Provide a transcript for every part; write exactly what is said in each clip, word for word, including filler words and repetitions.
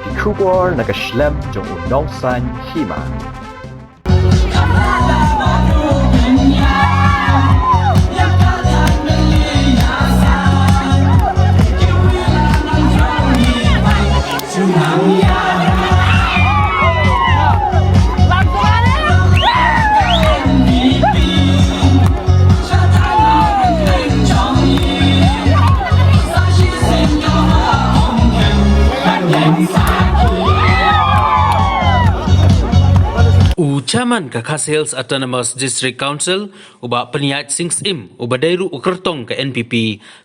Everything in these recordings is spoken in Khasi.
Ki khubor na ka shlem jong u Nongsaiñ Hima. U Chairman ka Khasi Hills Autonomous District Council, u Bah Pynïaid Sing Syiem, uba dei ruh u kyrtong ka N P P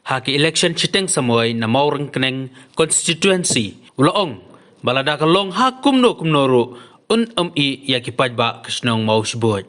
ha ki election shiteng samoi na Mawryngkneng constituency, u la ong ba lada ka long ha kumno kumno ruh un ym ïeh ïa ki paidbah ka shnong Mawshbuit.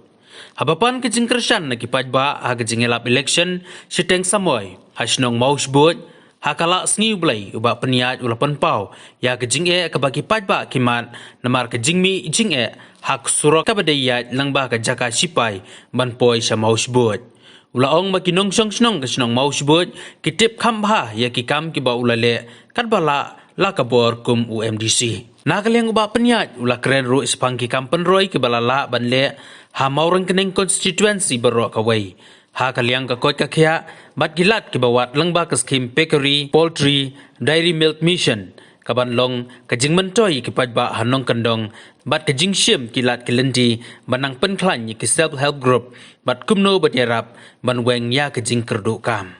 Haba pan ka jingkyrshan na ki paidbah ha ka jingïalap election shiteng samoi ha shnong Mawshbuit, ha ka la sngi U Blei, u Bah Pynïaid u la pynpaw ïa ka jingeh kaba ki paidbah ki mad namar ka jingmih jingeh ha ka surok kaba dei ïaid lyngba ka jaka shipai ban poi sha Mawshbuit. U la ong ba ki nongshong shnong ka shnong Mawshbuit ki tip kham bha ïa ki kam kiba u la leh katba lah la ka bor kum u M D C. Na ka liang u Bah Pynïaid u la kren ruh shaphang ki kam pynroi kiba la lah ban leh ha Mawryngkneng constituency baroh kawei, ha ka liang ka koit ka khiah bad ki lad kiba wad lyngba ka skhim Pecari, Poultry, Dairy Milk Mission, kaban long ka jingmyntoi ïa ki paidbah ha nongkyndong bad ka jingshim ki lad ki lynti ban nang pynkhlaiñ ïa ki self help group bad kumno ban ïarap ban weng ïa ka jingkyrduh kam.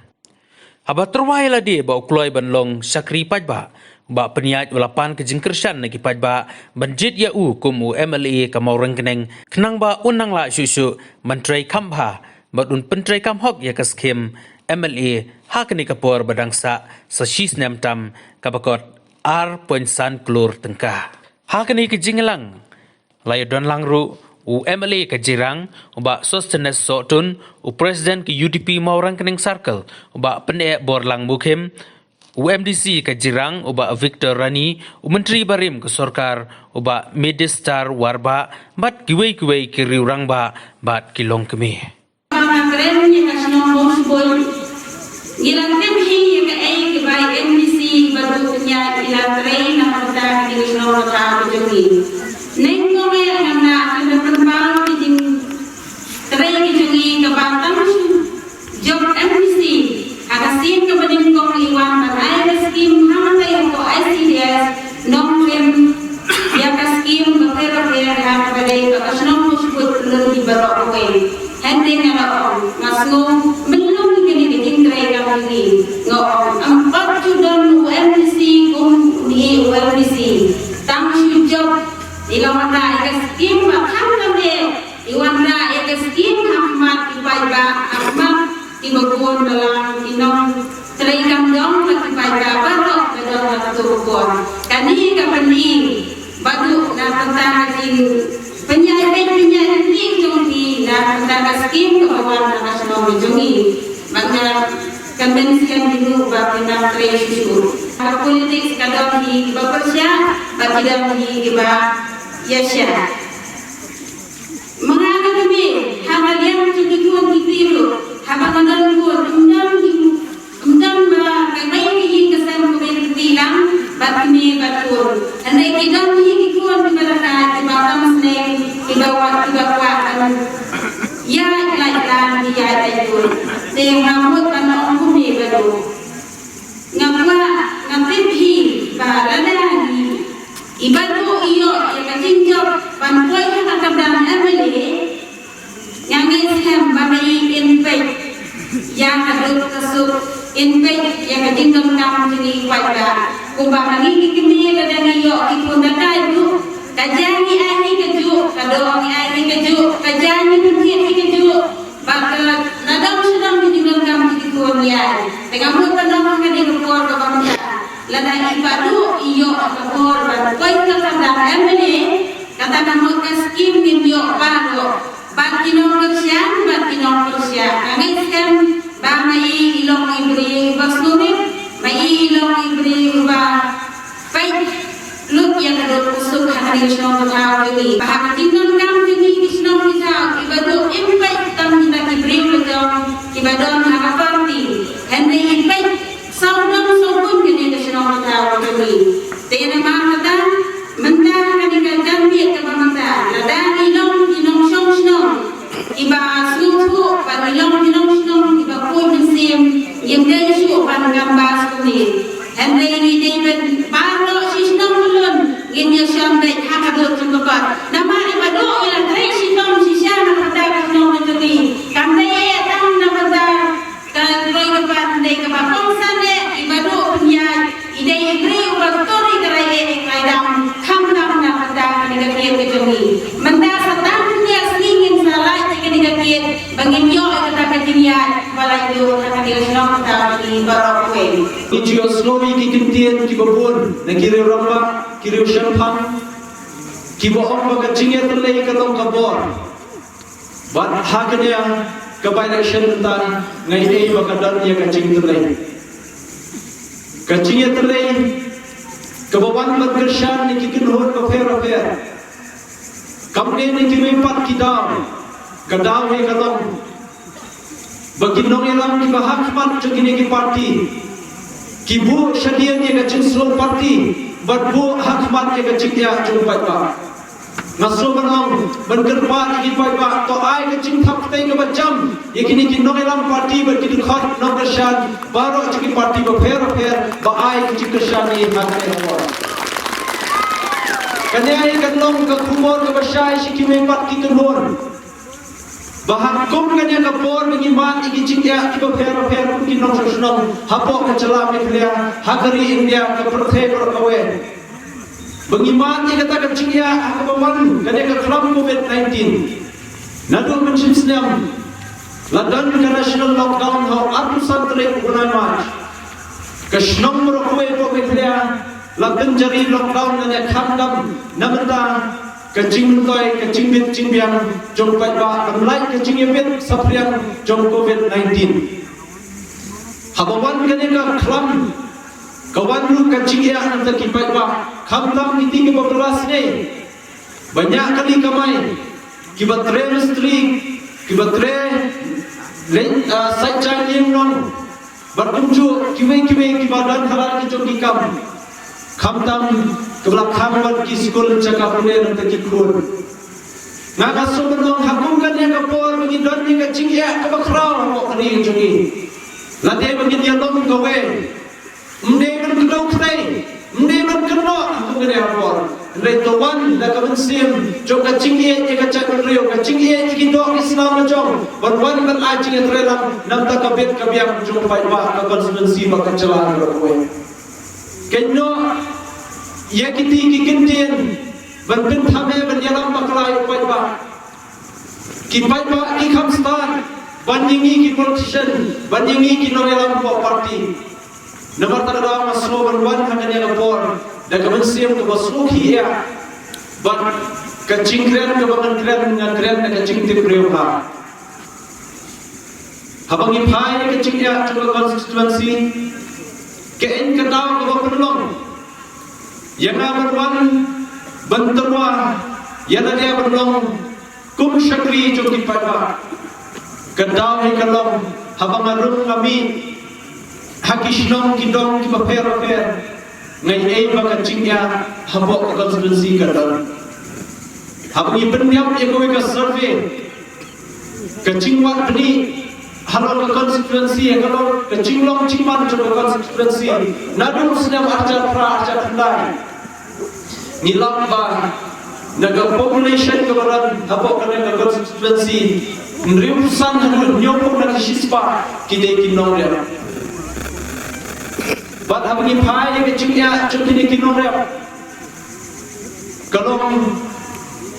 Haba tyrwa ïa lade ba u kloi ban long shakri paidbah, u Bah Pynïaid u la pan ka jingkyrshan na ki paidbah ban jied ïa u kum u M L A ka Mawryngkneng khnang ba un nang lah shuh shuh ban trei kham bha bad un pyntrei kham hok ïa ka skhim M L A ha kane ka por ba dang sah sa shi snem tam kaba kot ar point san klur tyngka. Ha kane ka jingïalang la ïadon lang ruh u M L A ka Jirang, u Bah Sosthenes Sohtun, u President ka U D P Mawryngkneng Circle, u Bah Pyneh Borlang Mukhim, u M D C ka Jirang, u Bah Victor Rani, u Myntri barim ka sorkar, u Bah Medistar Warbah, bad kiwei kiwei ki riewrangbah bad ki longkmie. Ba nga kren ïa ka shnong Mawshbuit, ngi la tip hi ïa kaei kaba i M D C bad u Pynïaid i la trei na ka bynta ka shnong ka thaw ka jong ngi. Nyngkong eh nga na ka pynpaw ka jingtrei ka jong ngi kaba tang shu jop M D C ha ka sien kaba nyngkong i wan ban ai ka skim hangtei hapoh I C D S, nongrim ïa ka skim bapher bapher ha kaba dei ba ka shnong Mawshbuit pynlong hi baroh kawei. Hynrei nga la ong, nga sngew myllung ïa kane ka jingtrei ka jong ngi. Nga ong, ym pat ju don u M D C kum une u M D C. Tang shu jop i la wanrah ïa ka skim ba kham tam eh, i wanrah ïa ka skim ha khmat ki paidbah, ha khmat kiba bun balang, ki nongtrei kam jong bad ki paidbah baroh ba don ha kato ka por. Kane ka pyni ba dei na ka bynta ka jingpynïaid beit pynïaid lynti jong ki na ka bynta ka skim kaba wan na ka shnong ka jong ngi. Bad nga kynmaw skhem ïa u ba phin nang trei shuh shuh. Ka politics ka don hi kiba pyrshah bad ki don hi kiba ïaishah. Ma nga nga kmie, haba liang jong ki khun ki kti ruh, haba nga don khun, ym don ki, ym don ba ka bei ka ïing ka sem ka bei ka kti lang bad kmie bad khun. Hynrei ki don hi ki khun kiba lehkai, kiba kam sneng, kiba wad, kiba kwah ban ïaid lait lang, ki ïaid lait dur. Te nga mut ban ong kumne ba dei. Nga kwah, nga tip hi ba lada hi i Bah Duh i ïoh ïa ka jingjop ban poi ha ka kyrdan M L A, nga ngeit skhem ba ma i in peit ïa ka duk ka suk, in peit ïa ka jingdonkam jong ngi ki paidbah. Kumba ma ngi ki kmie lada ngi ïoh ki khun da kai duh, ka ja ngi ai hi kajuh, ka doh ngi ai hi kajuh, ka ja ngi pynthied hi kajuh. Bad ka la dang shu dang ki jingdonkam ki khun ïa. Te nga mut ban ong ha kane ka por kaba mynta, lada i Bah Duh i ïoh ka por ban poi ha ka kyrdan M L A, kata ka mut ka skim ngin ïoh baroh, bad ki nongkyrshan bad ki nongpyrshah. Nga ngeit skhem ba ma i i long i briew uba sngewrit, ma i i long i briew uba peit lut ïa ka duk ka suk ha kane ka shnong ka thaw jong ngi. Ba ha ka jingdonkam jong ngi ki shnong ki thaw, i Bah Duh im peit tang kita ki briew la jong kiba don ha ka party, hynrei i peit sawdong sawkun kane ka shnong ka thaw jong ngi. Te namar kata Ka tori ka rai e ngai dam kham dam na ka da ka ni ka kiet ka jong i. Mynta sa tang ni a sngi ngin sa lai ka ni ka kiet ba ngin ïoh ka ta ka jingïaid ba lai tu na ka ni ka shnong ka ta ni barok wei. Ki jioslomi ki kyntien ki babun na ki riew rangbah ki riew shemphang ki ba ong ba ka jingïaid lei ka long ka bor. Bad ha kane ka by-election mynta ngai ei ba ka don ïa ka jingtrei. Ka jingïatrei kaba wan ban kyrshan ïa ki kynhun bapher bapher. Kam dei na kiwei pat ki daw, ka daw hi ka long ba ki nongïalam kiba ha khmat jong kine ki party ki buh shadien ïa ka jingsngew party bad buh ha khmat ïa ka jingïaid jong paidbah. Nga sngewbha ban ong ban kyrpad ïa ki paidbah to ai ka jingthap kti kaba jam ïa kine ki nongïalam party bad ki dkhot nongkyrshan baroh jong ki party bapher bapher ba ai ka jingkyrshan ïa ha kane ka por. Kane ai ka long ka khubor kaba shai sha kiwei pat ki kynhun. Ba ha kum kane ka por ba ngi mad ïa ki jingeh kiba pher bapher kum ki nongshong shnong hapoh ka jylla Meghalaya ha ka ri India ka pyrthei baroh kawei. Ba ngi mad ïa kata ka jingeh ha kaba wan kane ka khlam covid nineteen. Naduh mynshem snem la don ka national lockdown ha u arphew san tarik u bnai March. Ka shnong baroh kawei hapoh Meghalaya la pynjari lockdown lane kham dam na bynta ka jingmyntoi ka jingbit jingbiang jong paidbah ban lait ka jingïabit saphriang jong covid nineteen. Haba wan kane ka khlam ka wan ruh ka jingeh na bynta ki paidbah khamtam kiti kiba bylla snei ba ñiah kali kamai kiba trei mistri kiba trei leit sait jaiñ ïing nong. Bad kumjuh kiwei kiwei kiba don ha la ki jong ki kam. Khamtam kiba la khang bad ki skul jaka pule na bynta ki khun. Nga ka sngewbha ban ong ha kum kane ka por ba ngi don ïa ka jingeh kaba khraw hapoh ka ri jong ngi. Lada ba ngin ïalong kawei. Ym dei ban kdew kdei, ym dei ban kynnoh ha kum kane ka por. Hynrei to wan da ka mynsiem jong ka jingïeit ïa ka jaitbynriew, ka jingïeit ïa ki doh ki snam la jong ban wan ban ai jingïatreilang na bynta ka bit ka biang jong paidbah ka constituency bad ka jylla baroh kawei. Kynnoh noh ïa kiti ki kyntien ban pynthame ban ïalam bakla ïa u paidbah. Ki paidbah ki kham stad ban ïa ngi ki politician ban ïa ngi ki nongïalam hapoh party. Namar kata ka daw nga sngewbha ban wan ha kane ka por da ka mynsiem kaba sngewkhia bad ka jingkren kaba ngan kren ngan kren da ka jingtip briew ha. Haba ngi phai ka jingeh jong ka constituency ka ïeng ka daw kaba pynlong ïa nga ban wan ban tyrwa ïa lade ban long kum shakri jong ki paidbah. Ka daw hi ka long haba nga rung nga mih ha ki shnong ki dong kiba pher bapher. Ngai ei ba ka jingeh hapoh ka constituency ka don. Haba ngi pynïap ïa kawei ka survey ka jingwad bniah halor ka constituency ka long ka jinglong jingman jong ka constituency naduh u snem arhajar phra arhajar khyndai. Ngi lap ba na ka population kaba don hapoh kane ka constituency hynriewphew san haduh hynñiewphew na ka shispah ki dei ki nongrep. Bad haba ngi phai ïa ka jingeh jong kine ki nongrep ka long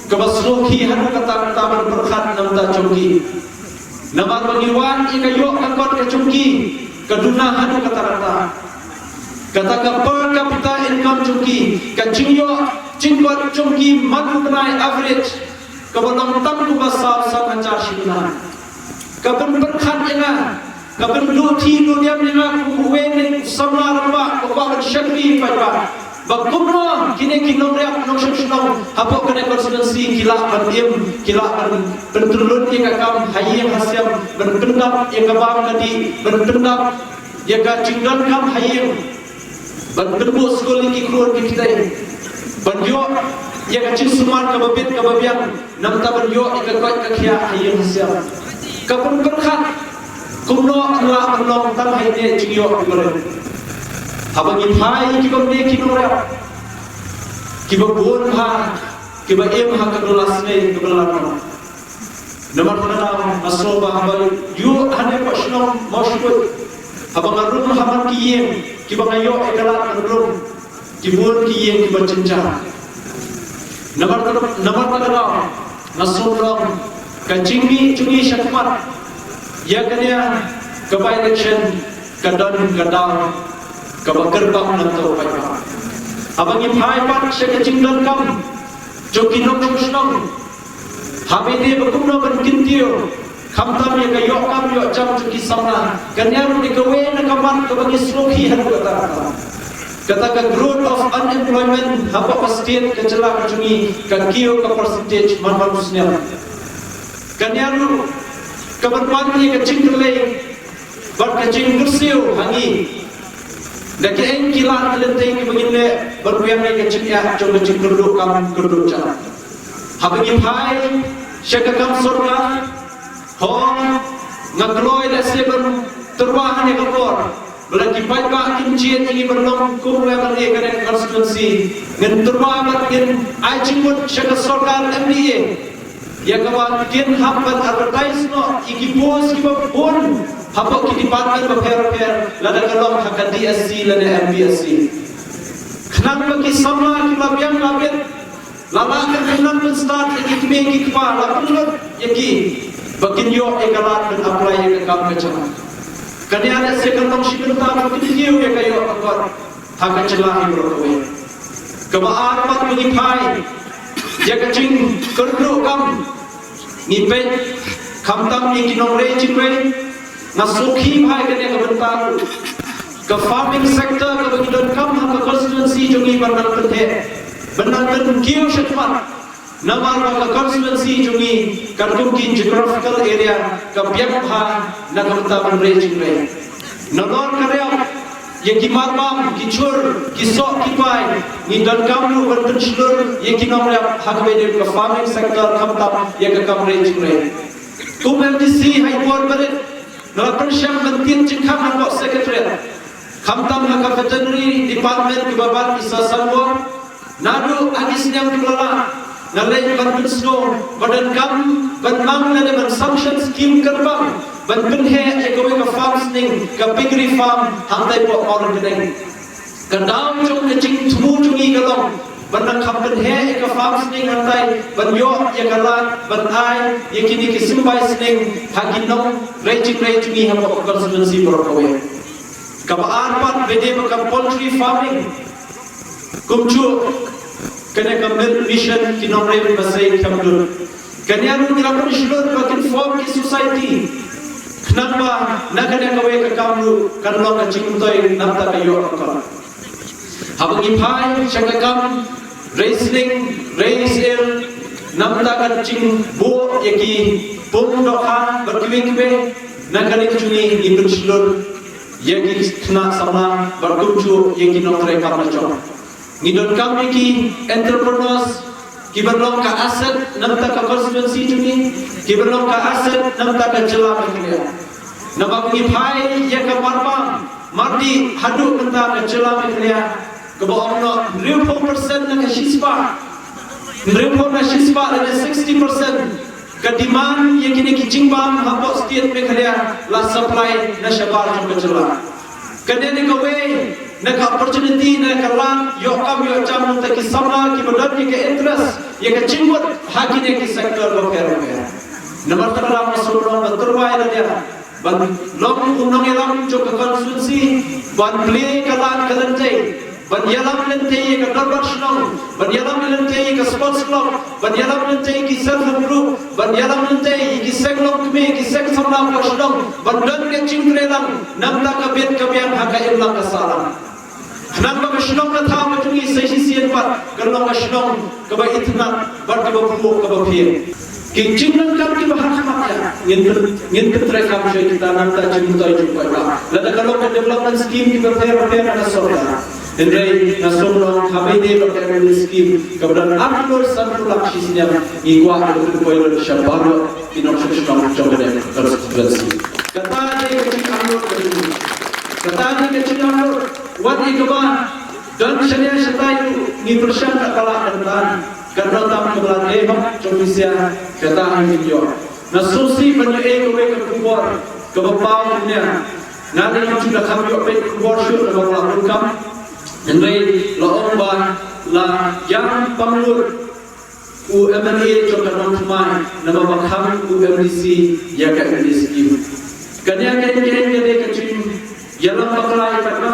kaba sngewkhia haduh katta katta ban pyrkhat na bynta jong ki. Namar ba ngi wad ïa ka ïoh ka kot ka jong ki ka duna haduh katta katta. Kata ka per capita income jong ki ka jingïoh jingkot jong ki man u bnai average kaba long tang kumba saw san hajar shi bnai. Ka pynpyrkhat ïa nga ka pynduh ti duh diam ïa nga kum uwei na u samla rangbah uba kwah ban shakri paidbah. Ba kumno kine ki nongrep nongshong shnong hapoh kane constituency ki lah ban im ki lah ban pyntrlut ïa ka kam ha ïing ha sem ban pyndap ïa ka bam ka dih ban pyndap ïa ka jingdonkam ha ïing ban pynbuh skul ïa ki khun ki kti ban ïoh ïa ka jingsumar kaba bit kaba biang. Namar ban ïoh ïa ka koit ka khiah ha ïing ha sem ka pynpyrkhat kumno ka lah ban long tang ha ine jingïoh ki barit. Haba ngi phai ki bym dei ki nongrep kiba bun ha kiba im ha ka bylla snei ka bylla noh. Namar kata nga sngewbha haba ïoh hangne ka shnong Mawshynrut haba nga rung ha man ki ïing kiba nga ïoh ïa ka lad ban rung. Ki bun ki ïing kiba jynjar. Namar kata, namar kata ka daw nga sngewlong ka jingmih jong ngi shakhmat ïa kane ka by-election ka don ka daw kaba kyrpang na ka paidbah. Haba ngi phai pat sha ka jingdonkam jong ki nongshong shnong, haba ïadei ba kumno ban kyntiew khamtam ïa ka ïoh kam ïoh jam jong ki samla, kane ruh dei kawei na ka mat kaba ngi sngewkhih haduh katta katta. Kata ka growth of unemployment hapoh ka state, ka jylla ka jong ngi, ka kiew ka percentage man man u snem. Kane ruh ka ban wan ïa ka jingkyrlei bad ka jingkyrsiew ha ngi da kiei ki lad ki lynti kiba ngin leh ban biang ïa ka jingeh jong ka jingkyrduh kam kyrduh jam. Haba ngi phai sha ka kam sorkar, ho, nga kloi lehse ban tyrwa ha kane ka por ba la ki paidbah kim jied ïa ngi ban long kum u MLA kane ka constituency. Ngin tyrwa bad ngin ai jingmut sha ka sorkar MDA ïa kaba kin hap ban advertise noh ïa ki post kiba bun hapoh ki department bapher bapher, lada ka long ha ka DSC lane MPSC, khnang ba ki samla kiba biang la bit, la lah ban pynstad ïa ki kmie ki kpa, la pynlut ïa ki ba kin ïoh ïa ka lad ban apply ïa ka kam ka jam. Kane lehse kan long shi bynta ba kin kiew ïa ka ïoh ka kot ha ka jylla hi baroh kawei. Kaba ar pat, ba ngi phai ïa ka jingkyrduh kam, ngi peit khamtam ïa ki nongrei jingrei. Nga sngewkhih bha ïa kane ka bynta ruh, ka farming sector kaba ngi donkam ha ka constituency jong ngi ban nang pynheh, ban nang pynkiew shakhmat. Namar ba ka constituency jong ngi, katkum ki geographical area, ka biang bha na ka bynta ban rei jingrei. Nalor ka riap ïa ki marbam, ki jhur, ki soh, ki pai, ngi donkam ruh ban pynshlur ïa ki nongrep ha kaba ïadei ka farming sector khamtam ïa ka kam rei jingrei. Kum MDC ha i por barit, nga la pynshong ban tied jingkhang hapoh Secretariat, khamtam ha ka Veterinary Department kaba ban i Sir Sanbor. Naduh ha ki snem kiba la leit, nga leit ban pynsngew ba donkam ban mang lane ban sanction skim kyrpang ban pynheh ïa kawei ka farm sning, ka piggery farm, hangtai poh Mawryngkneng. Ka daw jong ka jingthmu jong ngi ka long ban nang kham pynheh ïa ka farm sning hangtai, ban ïoh ïa ka lad ban ai ïa kine ki symbai sning ha ki nongrei jingrei jong ngi hapoh ka constituency baroh kawei. Kaba ar pat, ba dei ba ka poultry farming, kumjuh kane ka milk mission, ki nongrei ba sei khemdut. Kane ruh ngi la pynshlur ba kin form ki society, khnang ba na kane kawei ka kam ruh kan long ka jingmyntoi na bynta ka ïoh ka kot. Haba ngi phai sha ka kam rei sning, rei syiem, na bynta ka jingbuh ïa ki pung dohkha bad kiwei kiwei, na kane ka jong ngi ngi pynshlur ïa ki khynnah samla bad kumjuh ïa ki nongtrei kam la jong. Ngi donkam ïa ki entrepreneurs kiba long ka asset na bynta ka constituency jong ngi, kiba long ka asset na bynta ka jylla Meghalaya. Naba ngi phai ïa ka marbam, mardih haduh mynta ka jylla Meghalaya, kaba ong noh hynriewphew percent na ka shispah, hynriewphew na shispah lane sixty percent ka demand ïa kine ki jingbam hapoh state Meghalaya la supply na shabar jong ka jylla. Kane dei kawei na ka opportunity, na ka lad ïoh kam ïoh jam na bynta ki samla kiba don ïa ka interest, ïa ka jingmut ha kine ki sector bapher bapher. Namar kata nga sngewlong ban tyrwa ïa lade ban long u nongïalam jong ka constituency, ban plie ka lad ka lynti, ban ïalam lynti ïa ka dorbar shnong, ban ïalam lynti ïa ka sports club, ban ïalam lynti ïa ki self help group, ban ïalam lynti ïa ki seng longkmie, ki seng samla poh shnong, ban don ka jingtreilang na bynta ka bit ka biang ha ka imlang ka sahlang. Khnang ba ka shnong ka thaw ka jong ngi sa shisien pat kan long ka shnong kaba itynnad bad kaba phuh kaba phieng. Ki jingdonkam kiba ha khmat ïa ngin pyn-, ngin pyntreikam sha kita na bynta jingmyntoi jong ka paidbah. Lada ka long ka development scheme kiba pher bapher na ka sorkar, hynrei nga sngewlong haba ïadei bad ka MLA scheme kaba don ar klur sanphew lak shi snem, ngi kwah ban pynpoi lut sha baroh ki nongshong shnong jong kane ka constituency. Kata dei ka jingangnud ka jong ngi. Kata dei ka jingangnud. Wat ïa kaba don shane shatai ruh ngi pyrshang ka la dang tan. Ka don tam kaba la dei hok jong ngi sha kata ha ngi ïoh. Nga sngewsih ban ïoh ei kawei ka khubor kaba paw ïa nga. Nga dang ju da kham ïoh peit khubor shuh namar la bun kam. Hynrei la ong ba la ïam panglut u MLA jong ka Nongthymmai namar ba khang u MDC ïa ka MDC scheme. Kane ka dei ka jingïalam bakla ïa ka,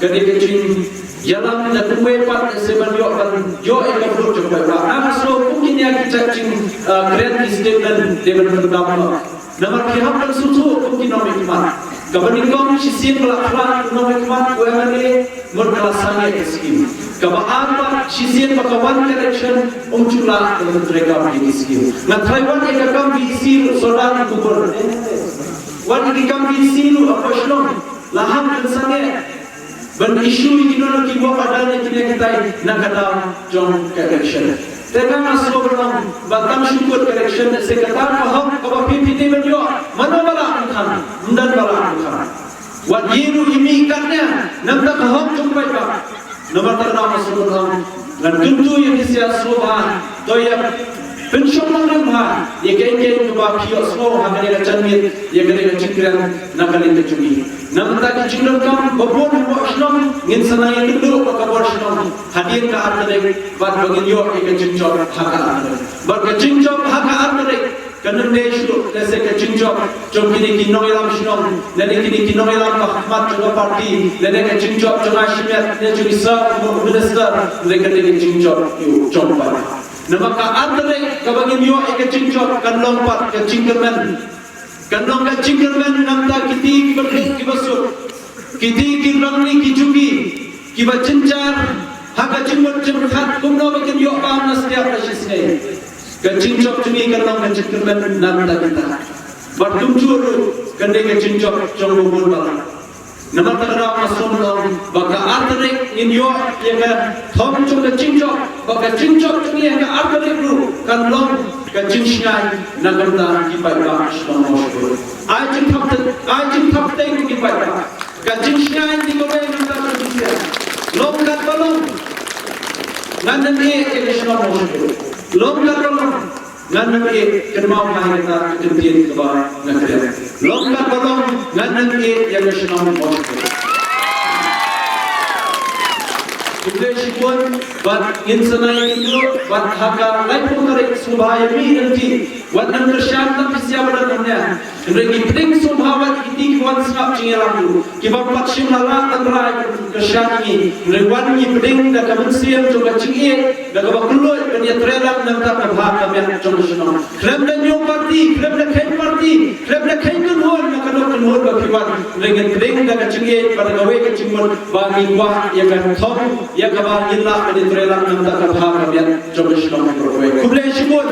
ka dei ka jingïalam da kumwei pat, se ban ïoh ban ïoh ïa ka vote jong ka. Nga sngew kum kine ki jait jing, ah, kren ki statement dei ban pyndam noh. Namar ki hap ban sngewthuh kum ki nongmihkhmat. Kaba nyngkong shisien ba la khlad u nongmihkhmat u MLA, mut ka la sangeh ka skim. Kaba ar pat shisien ba ka wan ka election, ym ju lah ban treikam ïa ki skim. Nga tharai wat ïa ka kam VEC ruh sawdong u bor. Wat ïa ki kam VEC ruh ha Shnong la hap ban sangeh ban issue ïa kino kino ki work order ne kine kitai na ka daw jong ka election. Te nga nga sngewbha ba tang shu kut ka election, se kata ka hok kaba phi phi dei ban ïoh, mano ba lah ban khang, ym don ba lah ban khang. Wat ïa ruh ïa mih katne na bynta ka hok jong paidbah. Namar kata nga sngewbha, ngan kyntu ïa phi sha sngewbha, to ïa pynshong nongrim bha ïa kaei kaei kaba phi ïohsngew ha kane ka janmiet, ïa kane ka jingkren na ka liang ka jong ngi. Na bynta ki jingdonkam ba bun ha Shnong, ngin sa nang ïakynduh bad ka bor Shnong hadien ka ar tarik, bad ba ngin ïoh ïa ka jingjop ha ka ar tarik. Bad ka jingjop ha ka ar tarik kan ym dei shuh lehse ka jingjop jong kine ki nongïalam Shnong, lane kine ki nongïalam ba khmat jong ka party, lane ka jingjop jong nga shimet ne jong i Sir, u Minister, lane ka dei ka jingjop jong ka party. Namar ka ar tarik kaba ngin ïoh ïa ka jingjop kan long pat ka jingkyrmen. Kan long ka jingkyrmen na bynta kiti kiba duk kiba suk, kiti ki rangli ki juki kiba jynjar ha ka jingmut jingpyrkhat kumno ba kin ïoh bam na step la shisnei. Ka jingjop jong ngi kan long ka jingkyrmen na bynta kita. Bad kumjuh ruh kan dei ka jingjop jong u bun balang. Namar kata nga sngewbha ba ka ar tarik ngin ïoh ïa ka thong jong ka jingjop, ba ka jingjop jong ngi ha ka ar tarik ruh kan long ka jingshngaiñ na ka bynta ki paidbah Shnong Mawshynrut. Ai jingthap teng, ai jingthap teng ki paidbah. Ka jingshngaiñ ki kawei na ka bynta ka jingshngaiñ. Long katba long, ngan ym ïeh ïa ka Shnong Mawshynrut. Long katba long, ngan ym ïeh, kynmaw ha kata ka ktien kaba nga kren. Long katba long, ngan ym ïeh ïa ka Shnong Mawshynrut. Khublei shibun, bad ngin sa nang ïakynduh bad ha ka laiphew tarik sngewbha ïa mih lynti. Wat nang kyrshan tang phi sha ba don hangne. Hynrei ngi pdiang sngewbha wat ïa kiti ki wan sngap jingïalam ruh, kiba pat shim la lah ban rai ban kyrshan ïa ngi. Hynrei wat ngi pdiang da ka mynsiem jong ka jingïeit, da kaba kylluid ban ïatreilang na ka bynta ka bha ka miat jong ka shnong. Khlem da ñiew party, khlem da kheiñ party, khlem da kheiñ kynhun na ka dok kynhun ba phi wan. Hynrei ngin pdiang da ka jingïeit bad da kawei ka jingmut ba ngi kwah ïa ka thong ïa kaba ngin lah ban ïatreilang na ka bynta ka bha ka miat jong ka shnong. Khublei shibun.